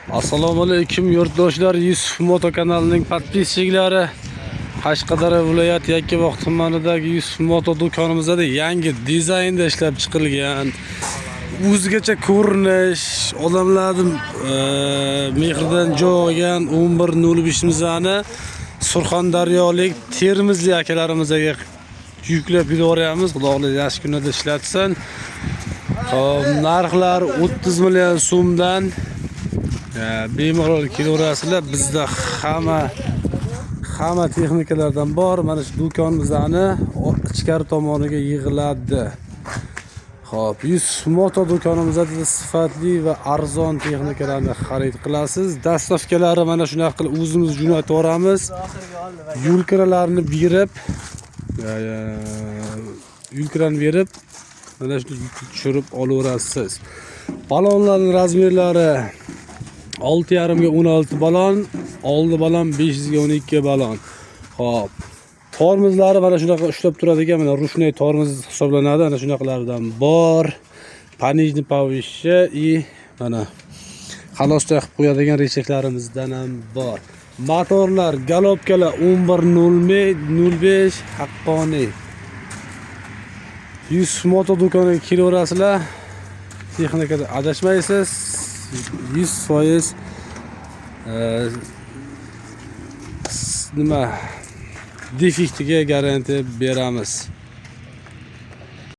Assalomu alaykum yurtdoshlar, Yusuf Moto kanalining подписчик lari. Qashqadaryo viloyati Yakkabog' tumanidagi Yusuf Moto do'konimizda yangi dizaynda ishlab chiqilgan o'zgacha ko'rinish, odamlarni mehridan joy olgan 11.05 mizani Surxondaryolik, Termizli akalarimizga yuklab yuboryapmiz. Xudo xohlasa, yaxshi kunlarda ishlatsin. Xo'p, narxlar 30 million so'mdan. Bemalol kelaverasizlar. Bizda hamma texnikalardan bor. Mana shu do'konimizni ichkari tomoniga yig'iladi. Xo'p, Yusuf Moto do'konimizda sifatli va arzon texnikalarni xarid qilasiz. Доставка lari mana shunaqa qilib o'zimiz jo'natib yuboramiz. Yo'lkiralarni berib, mana shuni yukni tushirib olaverasiz. Balonlarning размер lari 6,5 ga 16 balon, oldi balon 500 ga 12 balon. Xo'p. Tormozlari mana shunaqa ushlab turadigan, mana ручной tormoz hisoblanadi. Ana shunaqalardan bor. Понижный, повыше и mana холостой qilib qo'yadigan рычаг larimizdan ham bor. Motorlar, головка lar 11.05 haqqoniy. Yusuf Moto do'koniga kelaverasizlar. Texnikada adashmaysiz. 100% nima defektiga garantiya beramiz.